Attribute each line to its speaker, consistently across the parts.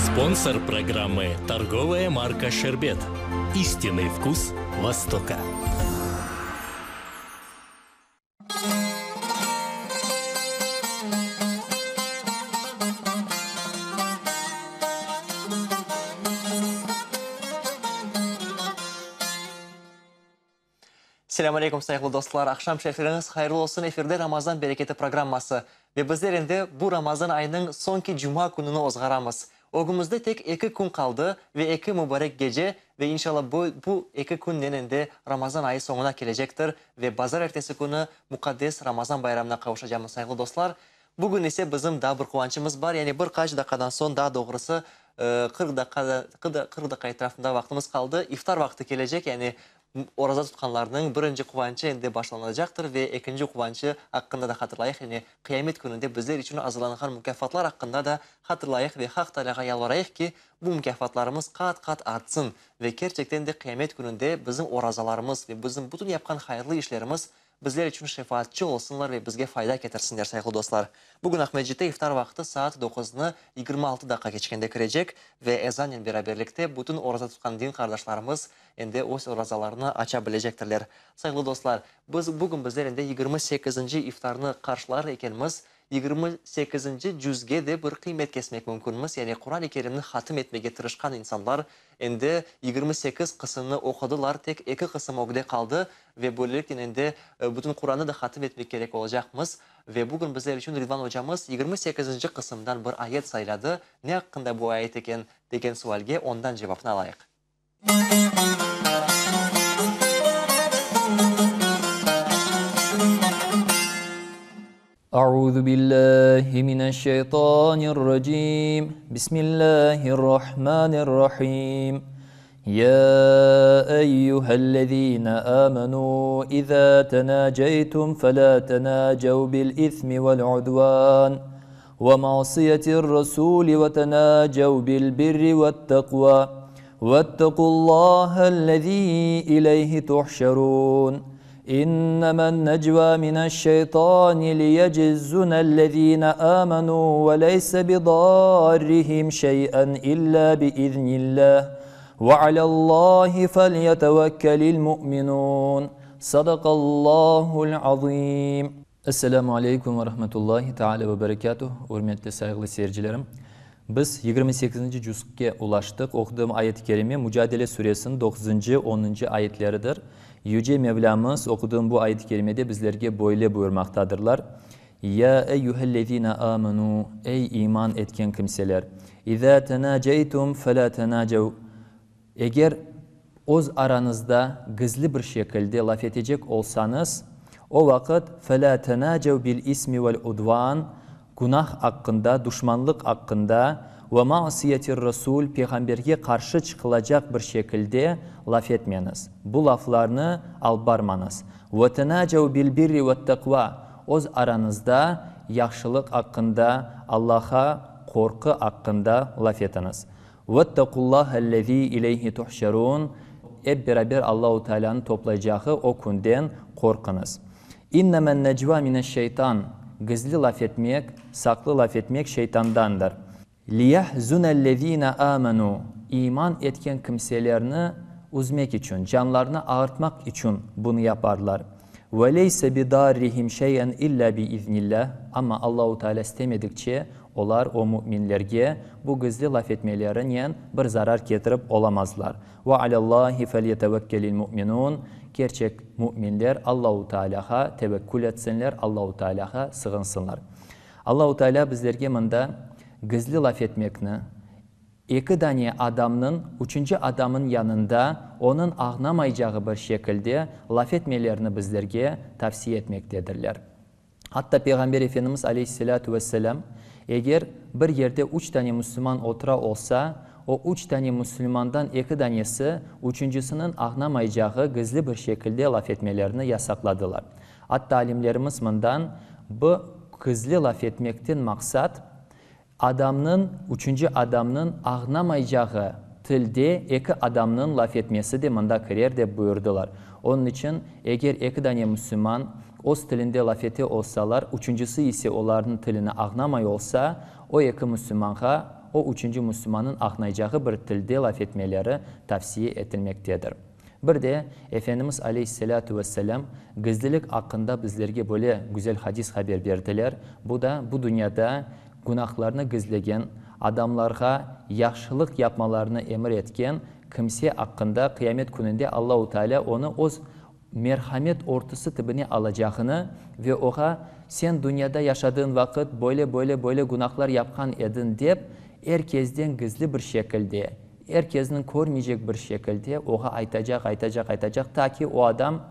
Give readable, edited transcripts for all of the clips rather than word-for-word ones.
Speaker 1: Спонсор программы торговая марка Шербет. Истинный вкус Востока.
Speaker 2: Selâm aleyküm, sayğılı dostlar! Aqşam şerifleriñiz hayırlı olsun! Efirde Ramazan bereketi programması ve bizler endi bu Ramazan ayınıñ soñki cuma kününi ozğaramız. Ögümizde tek eki kün qaldı ve eki mubarek gece ve inşallah bu bu eki künnen endi Ramazan ayı soñuna kelecektir ve bazarertesi künü muqaddes Ramazan bayramına qavuşacamız, sayğılı dostlar. Bugün ise bizim daa bir quvançımız bar, yani bir qaç daqqadan soñ, daa doğrusı, 40 daqqa, 40 daqqa etrafında vaqtımız qaldı, iftar vaqtı kelecek, yani oraza tutqanlarnıñ birinci quvançı endi başlanacaqtır ve ekinci quvançı aqqında da hatırlayıq, yani qıyamet kününde bizler içün azırlanğan mukâfatlar aqqında da hatırlayıq ve Haq Taalâğa yalvarayıq ki, bu mukâfatlarımız qat-qat artsın ve kerçekten de qıyamet kününde bizim orazalarımız ve bizim bütün yapqan hayırlı işlerimiz Bizler içün şefaatçı olsunlar ve bizge fayda ketirsinler, sayğılı dostlar. Bugün Aqmescitte iftar vaqtı saat doquznı 26 daqqa keçkende kirecek ve ezannen beraberlikte bütün oraza tutqan din qardaşlarımız endi öz orazalarını aça bilecektirler. Sayğılı dostlar, biz bugün bizler endi yigirmi sekizinci iftarnı qarşılar ekenmiz, yigirmi sekizinci cüzge de bir qıymet kesmek mümkünmiz, yani Quran-ı Kerimni hatım etmege tırışqan insanlar endi 28 qısımnı oqudılar, tek eki qısım ögde qaldı ve böyleliknen endi bütün Qurannı da hatım etmek kerek olacaqmız. Ve bugün bizler içün Ridvan ocamız yigirmi sekizinci qısımdan bir ayet sayladı. Ne aqqında bu ayet eken, degen sualge ondan cevapnı alayıq.
Speaker 3: Auzu billahi mineşşeytanirracim. Bismillahirrahmanirrahim. Ya eyyühellezine amenu iza tenaceytum fela tenacev bil ismi vel udvan ve masiyetir rasuli ve tenacev bil birri vet tekva vettequllahellezî ileyhi tuhşerûn. İnnemen necva mineşşeytani liyecizunellezîne âmenû ve leyse bidârrihim şey'en illâ biiznillâh ve alallâhi felyetevekkelil mu'minûn. Sadakallâhul azîm. Esselamu aleykum ve rahmetullahi teala ve berekatuh, ürmetli sayğılı seyircilerim. Biz yigirmi sekizinci cüzge ulaştıq. Oquduğım ayet-i kerime Mucadele suresiniñ doquzıncı, onuncı ayetleridir. Yüce Mevlâmız oquduğım bu ayet-i kerimede bizlerge böyle buyurmaqtadırlar, Ya eyyühellezine âmenû, ey iman etken kimseler, izâ tenâceytum felâ tenâcev, eger öz aranızda gizli bir şekilde laf etecek olsañız, o vaqıt felâ tenâcev bil ismi vel udvân, günah aqqında, duşmanlıq aqqında, ve ma'siyetir-rasûl, peyğamberge qarşı çıqılacaq bir şekilde laf etmeñiz, bu laflarnı alıp barmañız. Ve tenâcev bil birri ve't-teqvâ, öz aranızda yahşılıq aqqında, Allah'a qorqu aqqında laf etiñiz. Vettequllâhellezî ileyhi tuhşerûn, ep beraber Allahu Tealânıñ toplaycağı o künden qorquñız. İnnemen-necvâ mineş-şeytan, gizli laf etmek, saqlı laf etmek şeytandandır. Liyahzunellezîne âmenû, iman etken kimselerni üzmek içün, canlarını ağırtmaq içün bunı yaparlar. Ve leyse bidârrihim şey'en illâ biiznillâh, amma Allahu Tealâ istemedikçe, olar o müminlerge bu gizli laf etmelerinen bir zarar ketirip olamazlar. Ve alâllâhi felyetevekkelil müminûn, kerçek müminler Allahu Tealâğa tevekkül etsinler, Allahu Tealâğa sığınsınlar. Allahu Tealâ bizlerge mında gizli laf etmekni, Eki dane adamnıñ üçünci adamın yanında onıñ ağnamaycağı bir şekilde laf etmelerini bizlerge tavsiye etmektedirler. Atta Peyğamber Efendimiz aleyhisselâtu vesselâm, eger bir yerde üç dane müslüman otura olsa, o üç dane müslümandan eki danesi üçüncisiniñ ağnamaycağı gizli bir şekilde laf etmelerini yasaqladılar. Atta alimlerimiz mından bu gizli laf etmekten maqsat, Adamnıñ, üçünci adamnıñ añlamaycağı tilde eki adamnıñ laf etmesi de mında kirer, dep buyurdılar. Onıñ içün, eger eki dane müslüman öz tilinde laf ete olsalar, üçüncisi ise olarnıñ tilini añlamay olsa, o eki müslümanğa o üçünci müslümannıñ añlaycağı bir tilde laf etmeleri tavsiye etilmektedir. Bir de, Efendimiz aleyhisselâtu vesselâm gizlilik aqqında bizlerge böyle güzel hadis haber berdiler, Bu da, bu dünyada günahlarnı gizlegen, adamlarğa yahşılıq yapmalarını emir etken kimse aqqında qıyamet kününde Allahu Tealâ onı öz merhamet ortusı tibine alacağını ve oğa, Sen dünyada yaşadığın vaqıt böyle, böyle, böyle günahlar yapqan ediñ dep, er kezden gizli bir şekilde, er kezniñ körmeycek bir şekilde oğa aytacaq, aytacaq, aytacaq, ta ki o adam,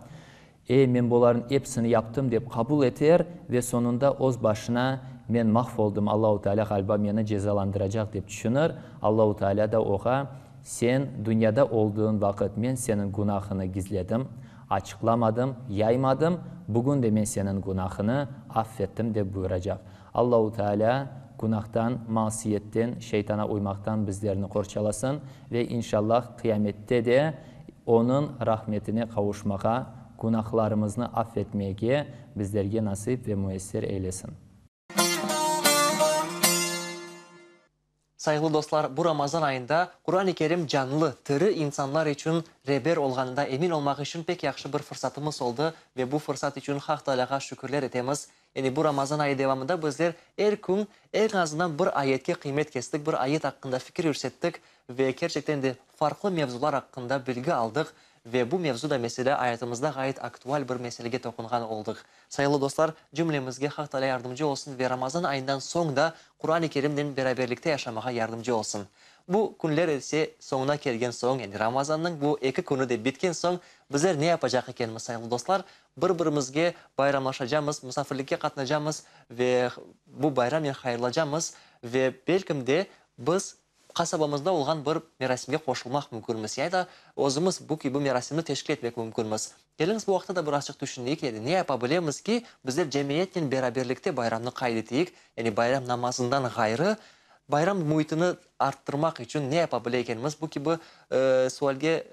Speaker 3: E, men bularnıñ episini yaptım dep qabul eter ve soñunda öz başına, Men mahv oldım, Allahu Teala ğaliba meni cezalandıracaq dep tüşünir. Allahu Teala da oğa, Sen dünyada oldığın vaqıt men seniñ günahını gizledim, açıqlamadım, yaymadım, bugün de men seniñ günahını affettim dep buyuracaq. Allahu Teala günahtan, masiyetten, şeytana uymaqtan bizlerni qorçalasın ve inşallah qıyamette de Onıñ rahmetine qavuşmağa, günahlarımıznı affetmege bizlerge nasip ve müesser eylesin.
Speaker 2: Sayğılı dostlar, bu Ramazan ayında Quran-ı Kerim canlı, tiri insanlar içün reber olğanında emin olmaq içün pek yahşı bir fırsatımız oldı ve bu fırsat içün Haq Taalâğa şükürler etemiz. Yani bu Ramazan ayı devamında bizler er kün eñ azından bir ayetke qıymet kestik, bir ayet aqqında fikir yürsettik ve kerçekten de farqlı mevzular aqqında bilgi aldıq ve bu mevzu da mesele ayatımızda ğayet aktual bir meselege toqunğan oldıq. Sayğılı dostlar, cümlemizge Haq Taalâ yardımcı olsun ve Ramazan ayından soñ da Quran-ı Kerimnen beraberlikte yaşamağa yardımcı olsun. Bu künler ise soñuna kelgen soñ, yani Ramazannıñ bu eki künü de bitken soñ bizler ne yapacaq ekenmiz, sayğılı dostlar? Bir-birimizge bayramlaşacamız, musafirlikke qatnacamız ve bu bayramnen hayırlacamız ve belkim de biz qasabamızda olğan bir merasimge qoşulmaq mümkünmiz ya da özümiz bu kibi merasimni teşkil etmek mümkünmiz. Keliñiz bu aqta da birazçıq tüşüneyik, yani ne yapa bilemiz ki, bizler cemiyetnen beraberlikte bayramnı qayd eteyik, yani bayram namazından ğayrı, bayram müitini arttırmaq içün ne yapa bile ekenmiz, bu kibi sualge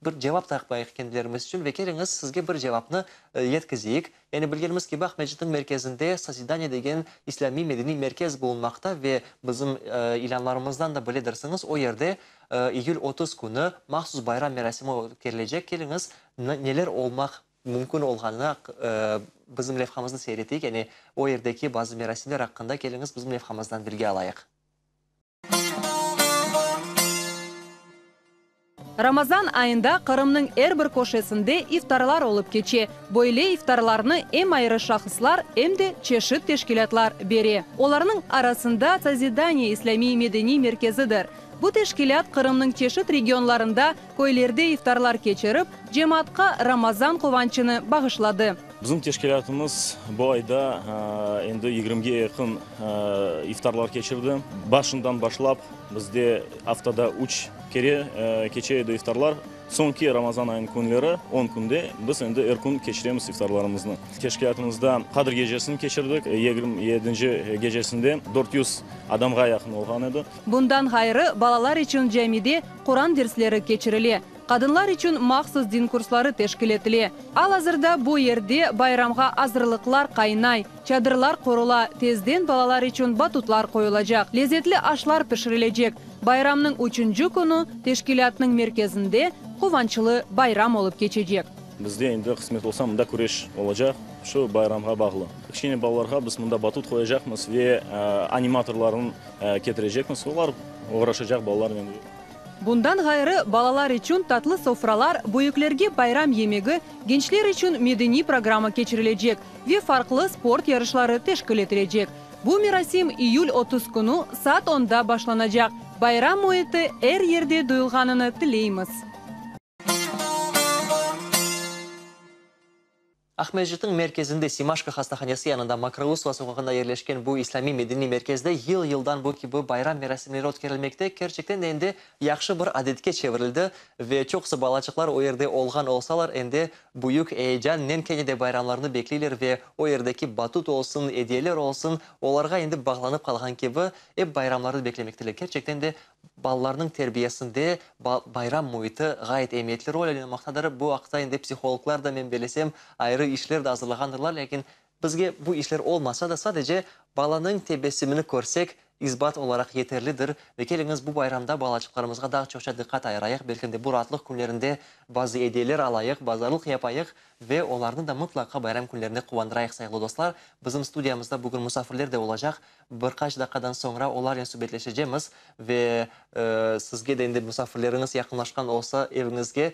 Speaker 2: Bir cevap taqmayıq kendilerimiz içün ve keliñiz sizge bir cevapnı yetkizeyik. Yani bilgenimiz kibi Aqmescitniñ merkezinde Sozidaniye degen islâmiy medeniy merkez bulunmaqta ve bizim ilânlarımızdan da biledirsiñiz, o yerde iyül 30 künü mahsus bayram merasimi ötkerilecek. Keliñiz neler olmaq mümkün olğanını bizim levhamıznı seyir eteyik, yani o yerdeki bazı merasimler aqqında keliñiz bizim levhamızdan bilgi alayıq.
Speaker 4: Ramazan ayında Qırımnıñ er bir köşesinde iftarlar olıp keçe. Böyle iftarlarnı em ayrı şahıslar, em de çeşit teşkilâtlar bere. Olarnıñ arasında Sozidaniye islâmiy medeniy merkezidir. Bu teşkilât Qırımnıñ çeşit regionlarında, köylerde iftarlar keçirip, cemaatqa Ramazan quvançını bağışladı.
Speaker 5: Bizim teşkilâtımız bu ayda endi yigirmige yaqın iftarlar keçirdi. Başından başlap bizde aftada üç kere keçe edi iftarlar. Soñki Ramazan ayınıñ künleri, on künde, biz endi er kün keçiremiz iftarlarımıznı. Teşkilâtımızda Qadir gecesini keçirdik, 27-nci gecesinde 400 adamğa yaqın olğan edi.
Speaker 4: Bundan ğayrı, balalar içün camide Quran dersleri keçirile. Qadınlar içün mahsus din kursları teşkil etile. Al-azırda bu yerde bayramğa azırlıqlar qaynay, çadırlar qurula, tezden balalar içün batutlar qoyulacaq, lezetli aşlar pişirilecek. Bayramnıñ üçünci künü teşkilâtnıñ merkezinde quvançlı bayram olıp keçecek.
Speaker 5: Bizde endi qısmet olsa mında küreş olacaq, şu bayramğa bağlı. Kiçkene balalarğa biz mında batut qoyacaqmız ve animatorlarnı ketirecekmiz, olar oğraşacaq balalarnen.
Speaker 4: Bundan ğayrı, balalar içün tatlı sofralar, büyüklerge bayram yemegi, gençler içün medeniy programma keçirilecek ve farqlı sport yarışları teşkil etilecek. Bu merasim iyül 30 künü saat onda başlanacaq. Bayram müiti er yerde duyulğanını tileymiz.
Speaker 2: Aqmescitniñ merkezinde, Simaşko hastahanesi yanında, Mokrousova soqağında yerleşken bu islâmiy medeniy merkezde yıl-yıldan bu kibi bayram merasimleri ötkerilmekte, kerçekten de endi yahşı bir adetke çevirildi ve çoqusı balaçıqlar o yerde olğan olsalar, endi büyük eyecannen kene de bayramlarnı bekleyler ve o yerdeki batut olsun, ediyeler olsun, olarğa endi bağlanıp qalğan kibi ep bayramlarnı beklemekteler. Kerçekten de Balalarnıñ terbiyesinde bayram müiti ğayet emiyetli rol oynamaqtadır. Bu aqta endi psihologlar da, men belesem, ayrı işler de azırlağandırlar. Lâkin bizge bu işler olmasa da, sadece balanıñ tebessümini körsek, isbat olaraq yeterlidir. Ve keliñiz, bu bayramda balaçıqlarımızğa daa çoqça diqqat ayırayıq, belki de bu raatlıq künlerinde bazı ediyeler alayıq, bazarlıq yapayıq ve olarnı da mıtlaqa bayram künlerinde quvandırayıq, sayğılı dostlar. Bizim studiyamızda bugün musafirler de olacaq. Bir qaç daqqadan soñra olarnen subetleşecemiz ve sizge de endi musafirleriñiz yaqınlaşqan olsa eviñizge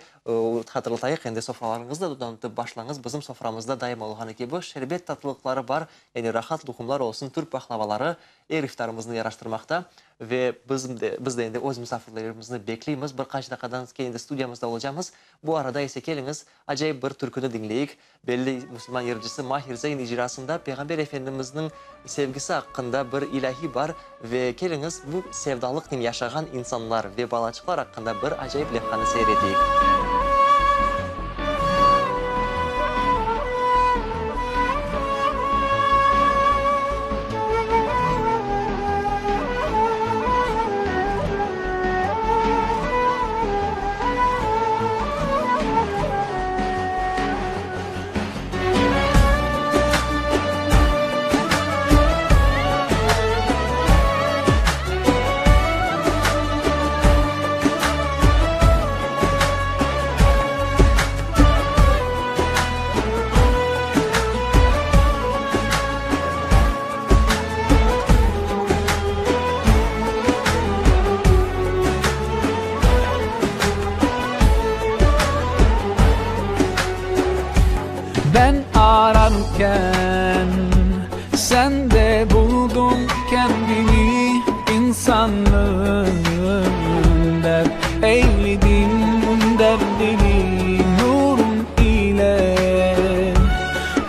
Speaker 2: hatırlatayıq, endi sofralarıñıznı da donatıp başlañız. Bizim soframızda daima olğanı kibi şerbet tatlılıqları bar, yani rahat luqumlar olsun, türk baqlavaları er iftarımıznı yaraştırmaqta. Ve bizim de, biz de endi öz musafirlerimizni bekleymiz. Bir qaç daqqadan keyin de studiyamızda olacamız. Bu arada ise keliñiz, acayip bir türküni diñleyik. Belli musulman yırcısı Mahir Zeyn icrasında Peyğamber Efendimizniñ sevgisi aqqında bir ilâhi bar ve keliñiz, bu sevdalıqnen yaşağan insanlar ve balaçıqlar aqqında bir acayip levhanı seyir eteyik.
Speaker 6: Ben ararken sende buldum kendimi insanlığım Dert eyledim derdimi nurun ile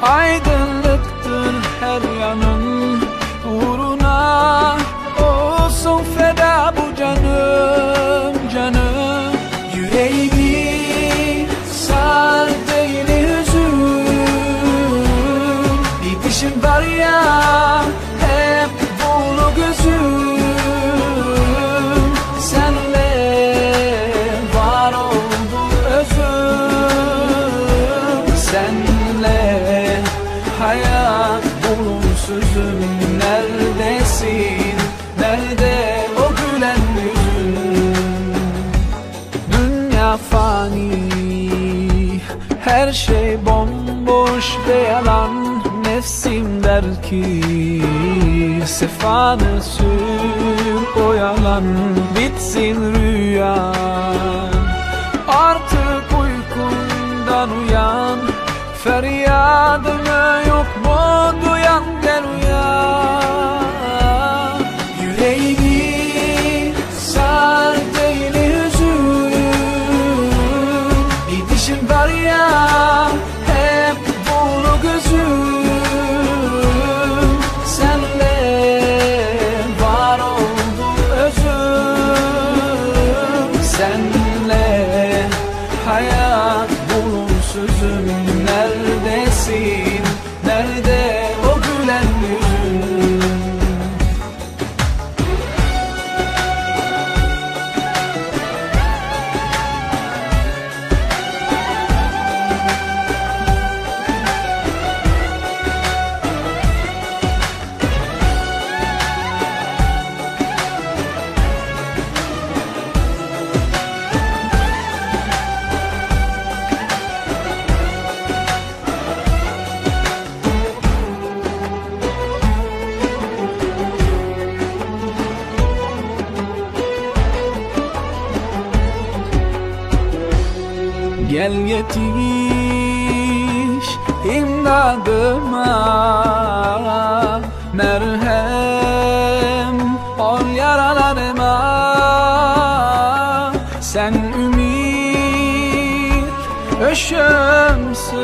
Speaker 6: Aydınlıktır her yanım uğruna Olsun feda bu canım, canım Yüreğimi sar değil hüzün Bir dişim var ya hep dolu gözüm Senle var oldu özüm Senle hayat bulun sözüm Neredesin, nerede o gülen yüzün Dünya fani, her şey bomboş ve yalan Nefsim der ki sefanı sür o yalan Bitsin rüyan Artık uykundan uyan Feryadımı yok mu duyan gel uyan Yüreğimi sar değil hüzün Bir dişim var ya hep dolu gözüm Senle var oldu özüm Senle hayat bulun sözüm Neredesin, nerede o gülen yüzün Gel yetiş imdadıma Merhem ol yaralarıma Sen ümit ışığımsın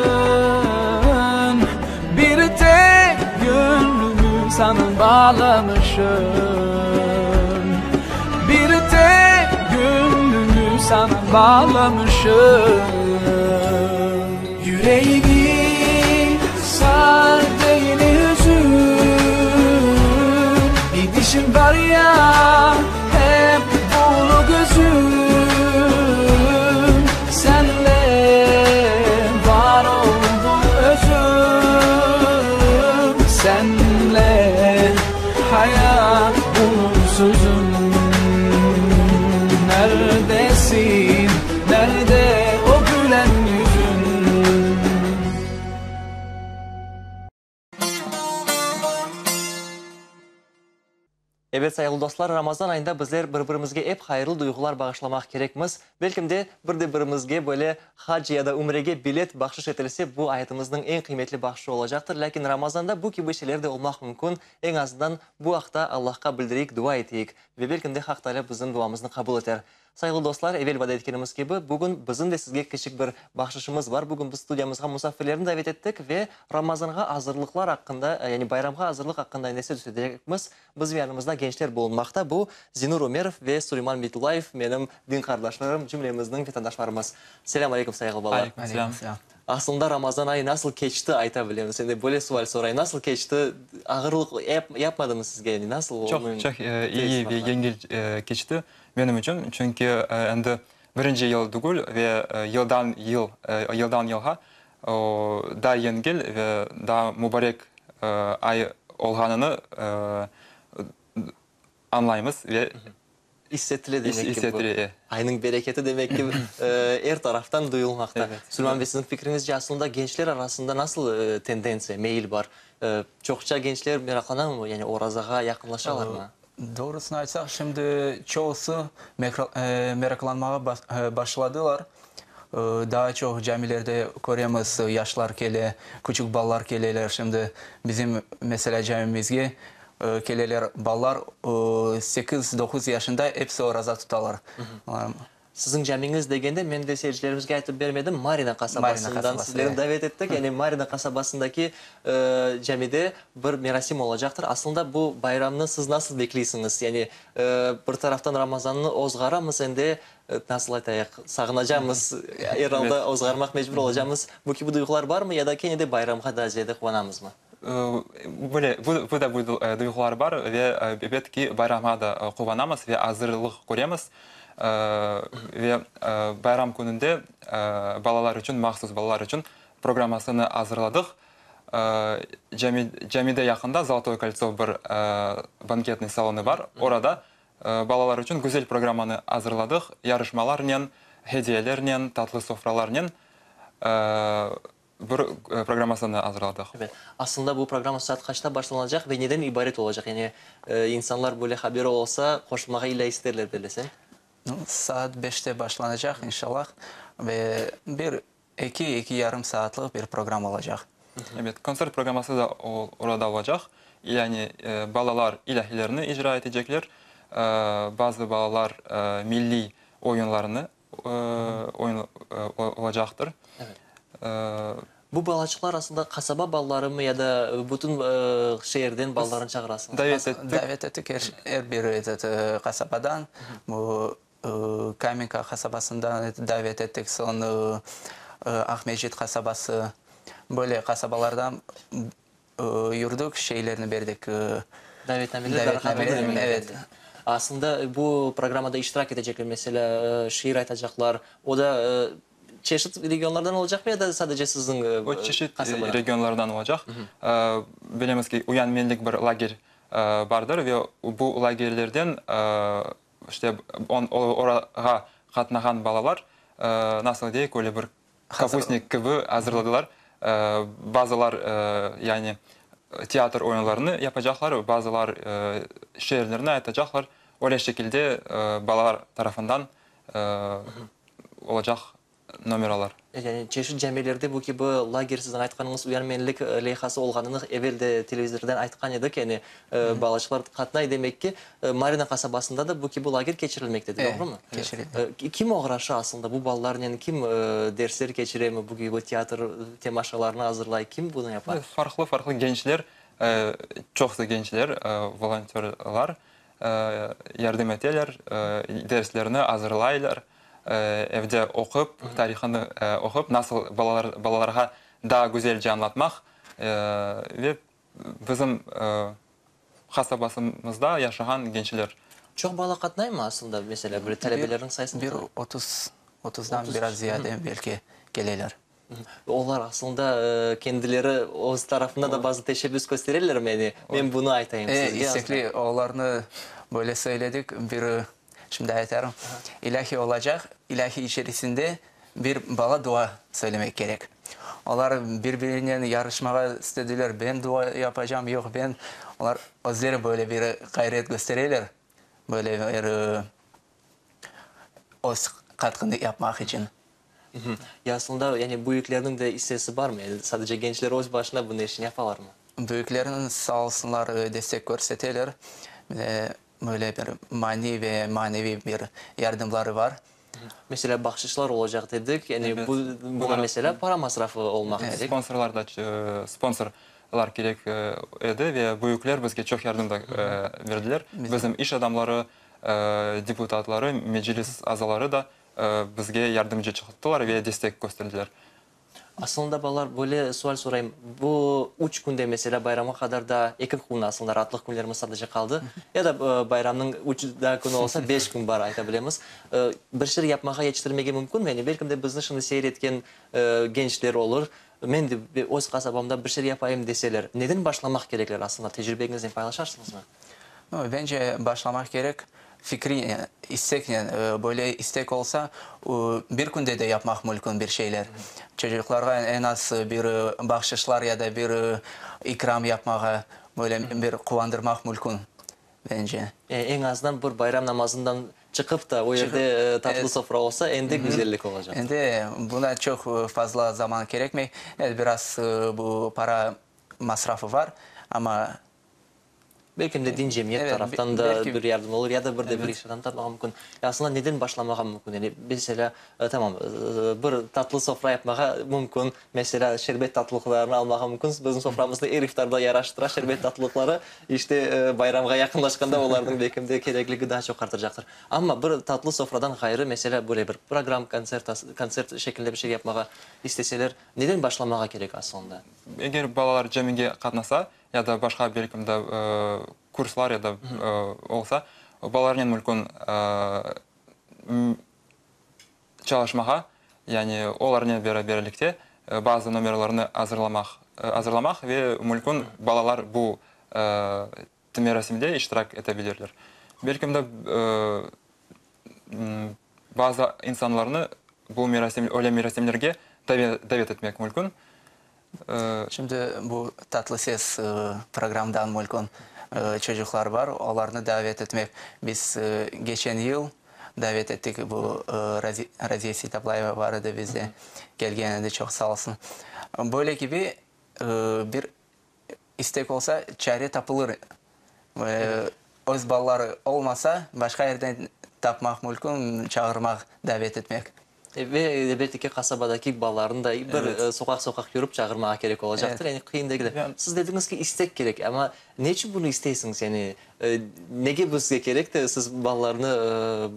Speaker 6: Bir tek gönlümü sana bağlamışım Bir tek gönlümü sana bağlamışım Yüreğimi sar değil hüzün Bir dişim var ya hep dolu gözüm Senle var oldu özüm Senle hayat bulun.
Speaker 2: sayğılı dostlar, Ramazan ayında bizler bir-birimizge ep hayırlı duyğular bağışlamaq kerekmiz. Belkim de, bir de birimizge böyle hac ya da ümrege bilet bahşış etilse, bu ayatımıznıñ eñ qıymetli bahşışı olacaqtır. Lâkin Ramazanda bu kibi şeyler de olmaq mümkün. Eñ azından bu aqta Allahqa bildireyik, dua eteyik ve belkim de Haq Taalâ bizim duamıznı qabul eter. Sayğılı dostlar, evel vade etkenimiz kibi, bugün bizim de sizge kiçik bir bahşışımız bar. Bugün biz studiyamızğa musafirlerni davet ettik ve Ramazanğa azırlıqlar aqqında, yani bayramğa azırlıq aqqında endi söz etecekmiz. Bizim yanımızda gençler bulunmaqta. Bu, Zinur Ömerov ve Suleyman Beytullayev, menim din qardaşlarım, cümlemizniñ vetandaşlarımız. Selâm aleyküm, sayğılı balalar.
Speaker 7: Aleyküm selâm.
Speaker 2: Aslında Ramazan ayı nasıl keçti, ayta bilemiz. Endi böyle sual sorayım, nasıl keçti? Ağırlıq yapmadımı sizge, yani nasıl
Speaker 7: oldu? Çoq, çoq iyi ve yengil keçti menim içün, çünki endi birinci yıl tügül ve yıldan yıl, yıldan yılğa o daa yengil ve daa mubarek ay olğanını añlaymız ve
Speaker 2: İssetile demek ki bu. Aynıñ bereketi demek ki er taraftan duyulmaqta. Suleyman bey, siziñ fikriñizce, aslında gençler arasında nasıl tendentsiya, meyil bar? Çoqça gençler meraqlanamı, yani orazağa yaqınlaşalarmı?
Speaker 6: Doğrusını aytsaq, şimdi çoqusı meraqlanmağa başladılar. Daa çoq camilerde köremiz, yaşlar kele, küçük balalar keleler. Şimdi bizim, meselâ, camimizge Keleler balalar, sekiz, doquz yaşında episi oraza tutalar.
Speaker 2: Siziñ camiñiz degende, men de seyircilerimizge aytıp bermedim, Marina qasabasından sizlerni davet ettik. Yani Marina qasabasındaki camide bir merasim olacaqtır. Aslında bu bayramnı siz nasıl bekleysiñiz? Yani bir taraftan Ramazannı ozğaramız, endi nasıl aytayıq, sağınacamız, er alda ozğarmaq mecbur olacamız. Bu kibi duyğular barmı ya da kene de bayramğa daa ziyade quvanamızmı?
Speaker 7: Böyle, bu da bu duyğular bar ve ebet ki, bayramğa da quvanamız ve azırlıq köremiz. Ve bayram kününde balalar içün, mahsus balalar içün programmasını azırladıq. Camide yaqında Zolotoye koltso bir banketnıy salonı bar, orada balalar içün güzel programmanı azırladıq, yarışmalarnen, hediyelernen, tatlı sofralarnen. Bir programmasını azırladıq.
Speaker 2: Ebet. Aslında bu programma saat qaçta başlanacaq ve neden ibaret olacaq? Yani, insanlar böyle haberi olsa, qoşulmağa illâ isterler, bellesem.
Speaker 6: Saat beşte başlanacaq, inşallah, ve bir eki, eki yarım saatlıq bir programma olacaq.
Speaker 7: Ebet, kontsert programması da orada olacaq. Yani, balalar ilâhilerni icra etecekler, bazı balalar milliy oyunlarını oyun olacaqtır.
Speaker 2: Bu balaçıqlar aslında qasaba balalarımı ya da bütün şeerden balalarını çağırasıñız?
Speaker 7: Davet ettik.
Speaker 6: Davet ettik er bir etet qasabadan. Bu Kamenka qasabasından davet ettik, soñ Aqmescit qasabası, böyle qasabalardan Yürdik, şeylerni berdik.
Speaker 2: Davetnameler darqatıldı demek.
Speaker 6: Evet.
Speaker 2: Aslında bu programmada iştirak etecekler, meselâ, şiir aytacaqlar, o da çeşit regionlardan olacaqmı ya da sadece siziñ
Speaker 7: O çeşit regionlardan olacaq. Bilemiz ki, Uyan menlik bir lager bardır ve bu lagerlerden işte orağa qatnağan balalar, nasıl deyik, öyle bir Kapustnik kibi azırladılar. Bazılar, yani, teatr oyunlarını yapacaqlar, bazılar şiirlerni aytacaqlar. Öyle şekilde balalar tarafından olacaq nomeralar.
Speaker 2: Yani çeşit camilerde bu kibi lager, siziñ aytqanıñız uyanmenlik leyhası olğanını evel de televizordan aytqan edik. Yani balaçıqlar qatnay, demek ki, Marina qasabasında da bu kibi lager keçirilmekte, doğrumı?
Speaker 6: Keçirile.
Speaker 2: Kim oğraşa aslında bu balalarnen, kim dersler keçiremi, bu kibi teatr temaşalarını azırlay, kim bunı yapa?
Speaker 7: Farqlı-farqlı gençler, çoqusı gençler, volontörlar yardım eteler, derslerni azırlaylar, evde oqup, tarihını oqup, nasıl balalarğa daa güzelce añlatmaq ve bizim Qasabasımızda yaşağan gençler.
Speaker 2: Çoq bala qatnaymı aslında, meselâ, böyle talebelerniñ sayısı ne
Speaker 6: qadar? Bir 30, otuzdan biraz ziyade belki keleler.
Speaker 2: Olar aslında kendileri öz tarafından da bazı teşebbüs köstererlermi, yani men bunı aytayım sizge?
Speaker 6: E, istekli, olarnı böyle söyledik, bir, şimdi aytarım, ilâhi olacaq, ilâhi içerisinde Bir bala dua söylemek kerek. Olar bir-birinen yarışmağa istediler, ben dua yapacam, yoq, ben. Olar özleri böyle bir ğayret köstereler, böyle bir öz qatqını yapmaq içün.
Speaker 2: Ya aslında, yani büyüklerniñ de issesi barmı? Yani sadece gençler öz başına bunı işini yapalarmı?
Speaker 6: Büyüklerniñ sağ olsunlar destek körseteler. Böyle bir maniy ve maneviy bir yardımları bar.
Speaker 2: Meselâ, bahşışlar olacaq dedik, yani bu, buña meselâ para masrafı olmaq kerek.
Speaker 7: Sponsorlar da, sponsorlar kerek edi ve büyükler bizge çoq yardım da berdiler. Bizim iş adamları, deputatları, meclis azaları da bizge yardımcı çıqtılar ve destek kösterdiler.
Speaker 2: Asılında, balalar, böyle sual sorayım, bu üç künde, meselâ, bayramğa qadar daa eki kün, asılında, raatlıq künlerimiz sadece qaldı, ya da bayramnıñ üç daa künü olsa, beş kün bar, ayta bilemiz. Bir şeyler yapmağa, yetiştirmege mümkünmi? Yani, belkim de, bizni şimdi seyir etken gençler olur, men de öz qasabamda bir şeyler yapayım deseler, neden başlamaq kerekler, asılında, tecribeñiznen paylaşarsıñızmı?
Speaker 6: Bence, başlamaq kerek. Fikri, isteknen, böyle istek olsa, bir künde de yapmaq mülkün bir şeyler. Çocuqlarğa eñ az bir bahşışlar ya da bir ikram yapmağa, böyle bir quvandırmaq mülkün, bence.
Speaker 2: Eñ azından bir bayram namazından çıqıp da o yerde tatlı sofra olsa, endi güzellik olacaq.
Speaker 6: Endi buna çoq fazla zaman kerekmey. Evet, biraz bu para masrafı var, amma
Speaker 2: Belki de din cemiyet taraftan da bir yardım olur, ya da bir de bir iş adamı tapmağa mümkün. Aslında neden başlamağa mümkün? Yani, meselâ, tamam, bir tatlı sofra yapmağa mümkün, meselâ, şerbet tatlılıqlarını almağa mümkün. Bizim soframızda er iftarda yaraştıra şerbet tatlılıqları. İşte, bayramğa yaqınlaşqanda olarnıñ belki de kerekligi daa çoq artacaqtır. Amma bir tatlı sofradan ğayrı, meselâ, böyle bir program, kontsert, kontsert şeklinde bir şey yapmağa isteseler, neden başlamağa kerek aslında?
Speaker 7: Eger balalar camige qatnasa, ya da başqa belkim de kurslar ya da olsa, balalarnen mümkün çalışmağa, yani olarnen beraberlikte bazı nomerlarnı azırlamaq azırlamaq ve mümkün balalar bu merasimde iştirak ete bilirler. Belkim de bazı insanlarnı bu merasim öyle merasimlerge davet etmek mümkün.
Speaker 6: Şimdi bu Tatlı ses programdan mülkün çocuqlar bar, olarnı davet etmek. Biz geçen yıl davet ettik, bu Raziye Seytablayeva bar edi bizde, kelgen edi, çoq sağ olsun. Böyle kibi bir istek olsa, çare tapılır. Öz balaları olmasa, başqa yerden tapmaq mülkün, çağırmaq, davet etmek.
Speaker 2: Ve, elbette ki, qasabadaki balalarnı da bir soqaq-soqaq yürip çağırmağa kerek olacaqtır. Yani, qıyın degil. Siz dediñiz ki, istek kerek. Amma ne içün bunı isteysiñiz? Yani, nege bizge kerek de, siz balalarnı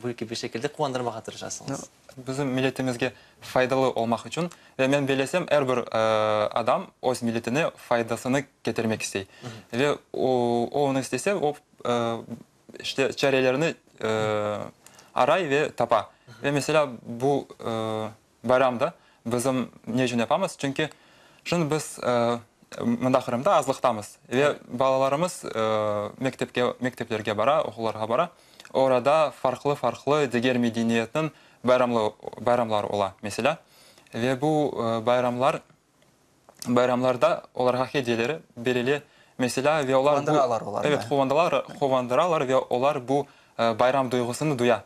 Speaker 2: bu kibi şekilde quvandırmağa tırışasıñız?
Speaker 7: Bizim milletimizge faydalı olmaq içün ve men bellesem, er bir adam öz milletine faydasını ketirmek istey. Ve o, onı istese, o, işte, çarelerini aray ve tapa. Ve, meselâ, bu bayram da bizim ne içün yapamız? Çünki şimdi biz mında Qırımda azlıqtamız ve balalarımız mektepke, mekteplerge bara, oqullarğa bara. Orada farqlı-farqlı diger medeniyetniñ bayramlı, bayramları ola, meselâ. Ve bu bayramlar bayramlarda olarğa hediyeleri berile, meselâ, ve olar bu,
Speaker 6: Quvandıralar olarnı.
Speaker 7: evet, quvandılar, quvandıralar ve olar bu bayram duyğusını duya.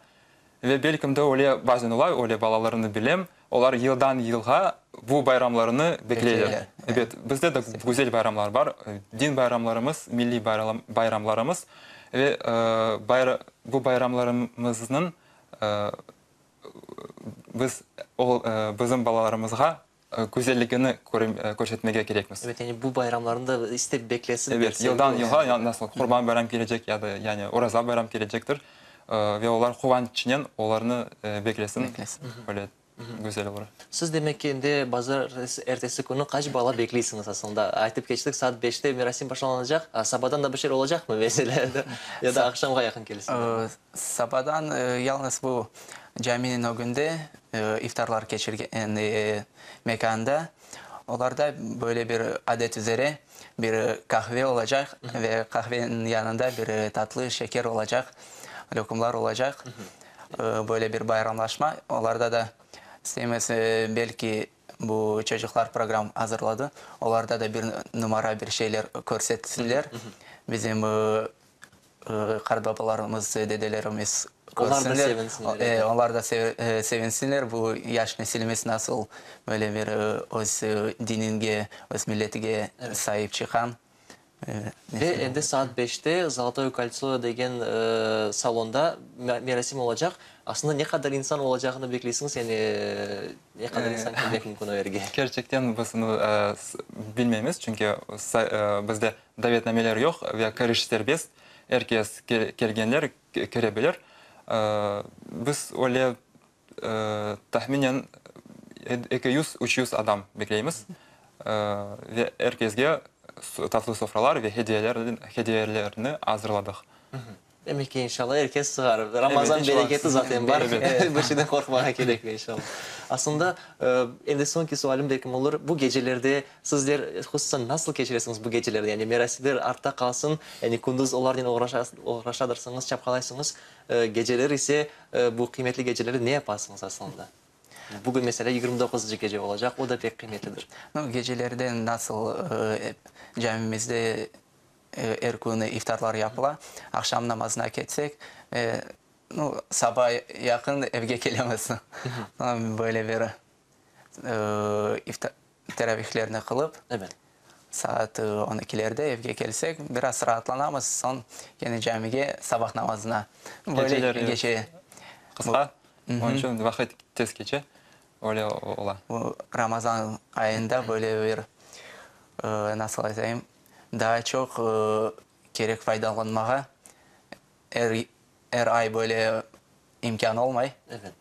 Speaker 7: Ve belkim de öyle bazen ola, öyle balalarnı bilem, olar yıldan yılğa bu bayramlarnı bekleyler.
Speaker 6: Bekleyler,
Speaker 7: Ebet, bizde de güzel bayramlar bar, din bayramlarımız, milliy bayramlarımız ve bu bayramlarımıznıñ biz bizim balalarımızğa güzelligini körsetmege kerekmiz.
Speaker 2: Evet, yani bu bayramlarnı da istep beklesin.
Speaker 7: Evet, yıldan yılğa, nasıl Qurban bayram kelecek ya da yani Oraza bayram kelecektir ve olar quvançnen olarnı beklesin, böyle güzel olur.
Speaker 2: Siz demek ki, endi bazar ertesi künü qaç bala bekleysiñiz aslında? Aytıp keçtik, saat beşte merasim başlanacaq. Sabadan da bir şeyler olacaqmı, meselâ, ya da aqşamğa yaqın kelsinler?
Speaker 6: Sabadan yalnız bu caminiñ ögünde iftarlar keçirgen mekanda, olarda böyle bir adet üzere bir kahve olacaq ve kahveniñ yanında bir tatlı şeker olacaq, lokumlar olacaq. Böyle bir bayramlaşma. Olarda da isteymiz, belki bu çocuqlar program azırladı, olarda da bir numara, bir şeyler körsetsinler. Bizim qartbabalarımız, dedelerimiz
Speaker 2: Olar da
Speaker 6: körsinler.
Speaker 2: sevinsinler, evet.
Speaker 6: Olar da sevinsinler, bu yaş nesilimiz nasıl böyle bir öz dininge, öz milletige saip çıqqan.
Speaker 2: Ve endi saat beşte Zolotoye koltso degen salonda merasim olacaq. Aslında ne qadar insan olacağını bekleysiñiz, yani ne qadar insan kelmek mümkün o yerge?
Speaker 7: Kerçekten biz onı bilmeymiz, çünki bizde davetnameler yoq ve kiriş serbest, er kes kelgenler kire bilir. Biz öyle tahminen 200, 300 adam bekleymiz ve er kesge tatlı sofralar ve hediyelerni azırladıq.
Speaker 2: Demek ki, inşallah, er kes sığar. Ramazan bereketi zaten bar, bir şeyden qorqmağa kerekmey, inşallah. Aslında, endi soñki sualim belkim olur, bu gecelerde sizler hususan nasıl keçiresiñiz bu gecelerni? Yani merasimler artta qalsın, yani kündüz olarnen oğraşadırsıñız, çapqalaysıñız, geceler ise, bu qıymetli gecelerde ne yapasıñız aslında? Bugün, meselâ, 29-ncı gece olacaq, o da pek qıymetlidir.
Speaker 6: Nu, gecelerde nasıl camimizde Er künü iftarlar yapıla. Aqşam namazına ketsek, nu, saba yaqın evge kelemiz. Böyle bir teravihlerni qılıp, saat on ikilerde evge kelsek, biraz raatlanamız, soñ kene camige sabah namazına.
Speaker 7: Böyle gece. Qısqa, onıñ içün vaqıt tez keçe, öyle ola.
Speaker 6: Bu Ramazan ayında böyle bir, nasıl aytayım, Daa çoq kerek faydalanmağa, er er ay böyle imkân olmay.
Speaker 2: Evet.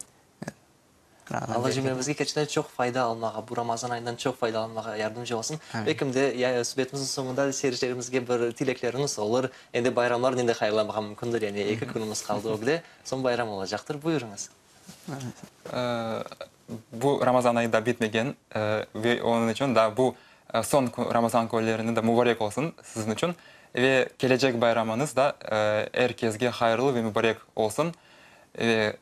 Speaker 2: Alla cümlemizge kerçekten çoq fayda almağa, bu Ramazan ayından çoq faydalanmağa yardımcı olsun. Belkim de, ya subetimizniñ soñunda seyircilerimizge bir tilekleriñiz olur. Endi bayramlarnen de hayırlamağa mümkündir, yani eki künümiz qaldı ögde, soñ bayram olacaqtır. Buyurıñız.
Speaker 7: Bu Ramazan ayı da bitmegen ve onıñ içün da bu soñ Ramazan künlerini de mubarek olsun siziñ içün ve kelecek bayramıñız da er kesge hayırlı ve mubarek olsun ve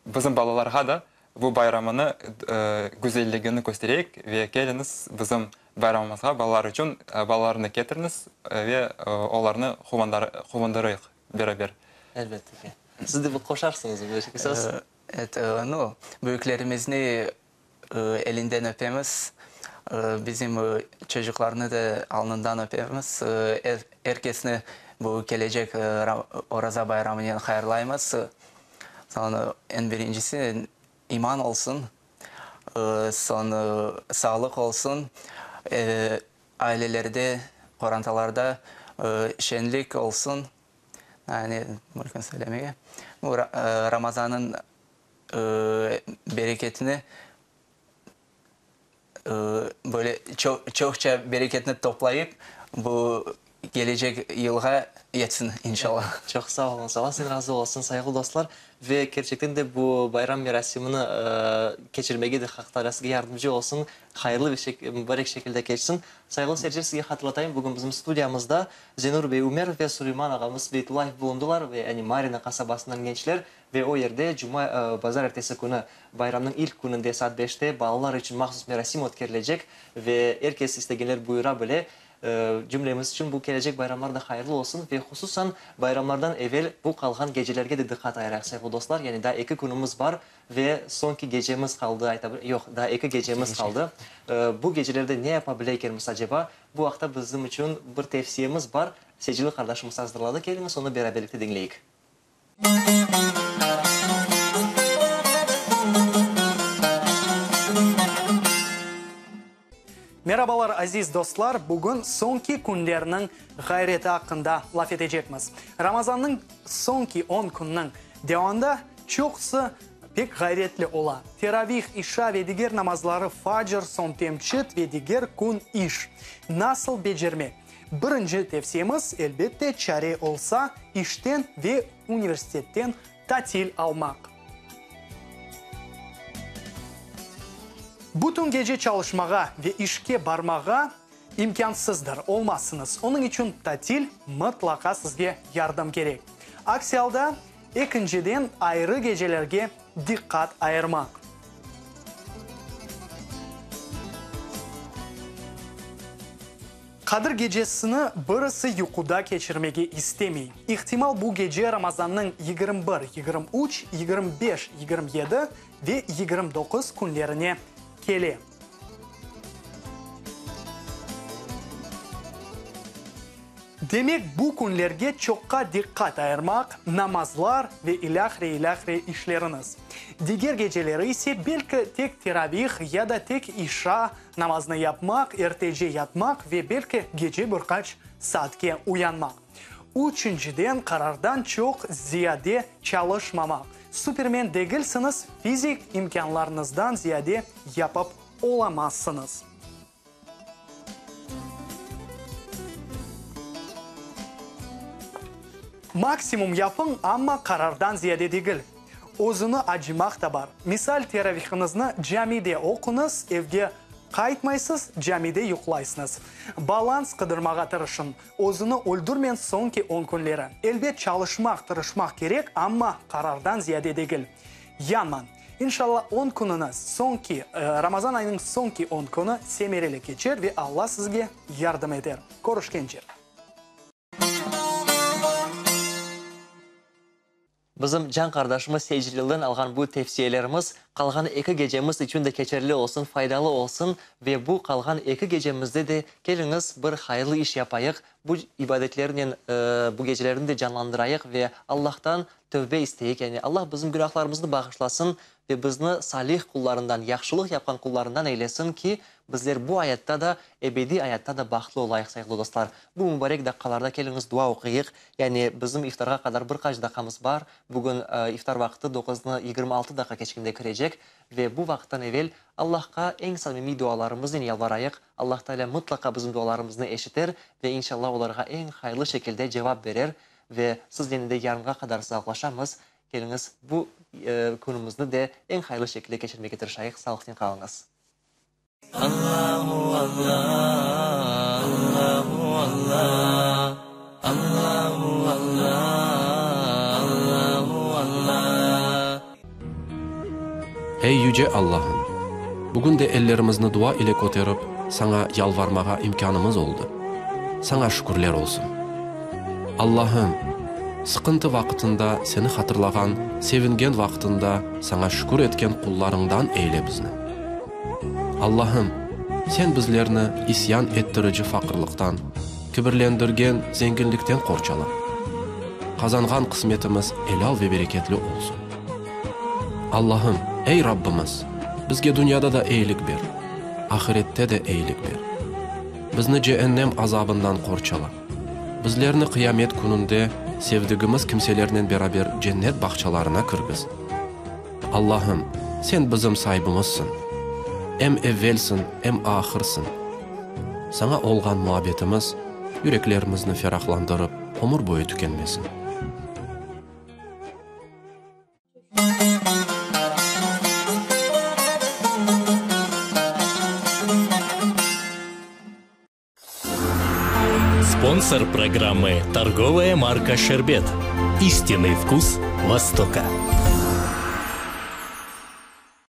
Speaker 7: bizim balalarğa da bu bayramını güzelligini köstereyik ve keliñiz bizim bayramımızğa balalar içün balalarnı ketiriñiz ve olarnı quvandırayıq beraber.
Speaker 2: Elbette ki. Siz de bir qoşarsıñız bu işke söz.
Speaker 6: Evet, nu, büyüklerimizni elinden öpemiz, bizim çocuqlarnı da alnından öpemiz. Er kesni bu kelecek Oraza bayramınen hayırlaymız. Soñ, eñ birincisi, iman olsun, soñ, sağlıq olsun, ailelerde, qorantalarda şeñlik olsun. Yani, mümkün söylemege. Bu Ramazannıñ bereketini böyle çoqça bereketni toplayıp, bu kelecek yılğa yetsin, inşallah.
Speaker 2: Çoq sağ oluñız. Alla sizden razı olsun, sayğılı dostlar. Ve kerçekten de bu bayram merasimini keçirmege de Haq Taalâ sizge yardımcı olsun, hayırlı ve mübarek şekilde keçsin. Sayğılı seyirciler, sizge hatırlatayım, bugün bizim studiyamızda Zenur bey Ümerov ve Suleyman ağamız Beytullayev bulundılar ve yani Marina qasabasından gençler ve o yerde cuma, bazarertesi künü bayramnıñ ilk kününde saat beşte balalar içün mahsus merasim ötkerilecek ve er kes istegenler buyura bile. Cümlemiz içün bu kelecek bayramlar da hayırlı olsun ve hususan bayramlardan evel bu qalğan gecelerge de diqqat ayırayıq, sayğılı dostlar, yani daa eki künümiz bar Ve soñki gecemiz qaldı, ayta bir, yoq, daa eki gecemiz qaldı. Bu gecelerde ne yapa bile ekenmiz aceba? Bu aqta bizim içün bir tevsiyemiz bar, Secili qardaşımız azırladı, keliñiz, onı beraberlikte diñleyik.
Speaker 8: Merabalar, aziz dostlar! Bugün soñki künlerniñ ğayreti aqqında laf etecekmiz. Ramazannıñ soñki on künniñ devamında çoqusı pek ğayretli ola. Teravih, işa ve diger namazları, facr, soñ temçit ve diger kün iş. Nasıl becermek? Birinci tevsiyemiz, elbette, çare olsa, işten ve universitetten tatil almaq. Bütün gece çalışmağa ve işke barmağa imkânsızdır, olmazsıñız. Onıñ içün tatil mıtlaqa sizge yardım kerek. Aksi alda, ekinciden, ayrı gecelerge diqqat ayırmaq. Qadir gecesini birisi yuquda keçirmege istemey. İhtimal, bu gece Ramazannıñ 21, 23, 25, 27 ve 29 künlerine kele. Demek, bu künlerge çoqqa diqqat ayırmaq, namazlar ve ilâhre, ilâhre işleriñiz. Diger geceleri ise, belki, tek teravih ya da tek işa namazını yapmaq, ertece yatmaq ve belki, gece bir qaç saatke uyanmaq. Üçünciden, qarardan çoq ziyade çalışmamaq. Supermen degilsiñiz, fizik imkânlarıñızdan ziyade yapıp olamazsıñız. Maksimum yapıñ, amma qarardan ziyade degil. Özüni acımaq da bar. Misal, teravihiñizni camide oquñız, evge qaytmaysız, camide yuqlaysıñız. Balans qıdırmağa tırışıñ. Özüni öldürmeñ soñki on künleri. Elbet, çalışmaq, tırışmaq kerek, amma qarardan ziyade degil. Yanmañ. İnşalla, on künüñiz, soñki, Ramazan ayınıñ soñki on künü semereli keçer ve Alla sizge yardım eter. Körüşkence!
Speaker 2: Bizim can qardaşımız Seycililden alğan bu tevsiyelerimiz qalğan eki gecemiz içün de keçerli olsun, faydalı olsun ve bu qalğan eki gecemizde de keliñiz bir hayırlı iş yapayıq, bu ibadetlernen bu gecelerni de canlandırayıq ve Allahtan tövbe isteyik, yani Allah bizim günahlarımıznı bağışlasın ve bizni salih qullarından, yahşılıq yapqan qullarından eylesin ki, bizler bu ayatta da, ebediy ayatta da bahtlı olayıq, sayğılı dostlar. Bu mübarek daqqalarda keliñiz dua oquyıq, yani bizim iftarğa qadar bir qaç daqqamız bar, bugün iftar vaqtı doquznı 26 daqqa keçkende kirecek ve bu vaqıttan evel Allahqa eñ samimiy dualarımıznen yalvarayıq, Allah Teala mıtlaqa bizim dualarımıznı eşiter ve inşallah olarğa eñ hayırlı şekilde cevap berer ve siznen de yarınğa qadar sağlıqlaşamız, Keliñiz, bu künümizni de eñ hayırlı şekilde keçirmege tırışayıq. Sağlıqnen qalıñız. Allahu Allah, Allahu Allah, Allahu Allah, Allahu Allah.
Speaker 9: Ey Yüce Allahım! Bugün de ellerimizni dua ile köterip, Saña yalvarmağa imkânımız oldı. Saña şükürler olsun! Allahım, sıqıntı vaqıtında Seni hatırlağan, sevingen vaqıtında Saña şükür etken qullarıñdan eyle bizni. Allahım, Sen bizlerni isyan ettirici faqırlıqtan, kibirlendirgen zenginlikten qorçala. Qazanğan qısmetimiz elâl ve bereketli olsun. Allahım, ey Rabbimiz, bizge dünyada da eyilik ber, ahirette de eyilik ber. Bizni ceennem azabından qorçala. Bizlerni qıyamet kününde sevdigimiz kimselernen beraber cennet bağçalarına kirgiz. Allahım, Sen bizim saibimizsiñ. Em evvelsiñ, em ahırsıñ. Saña olğan muabbetimiz yüreklerimizni ferahlandırıp, ömür boyu tükenmesin.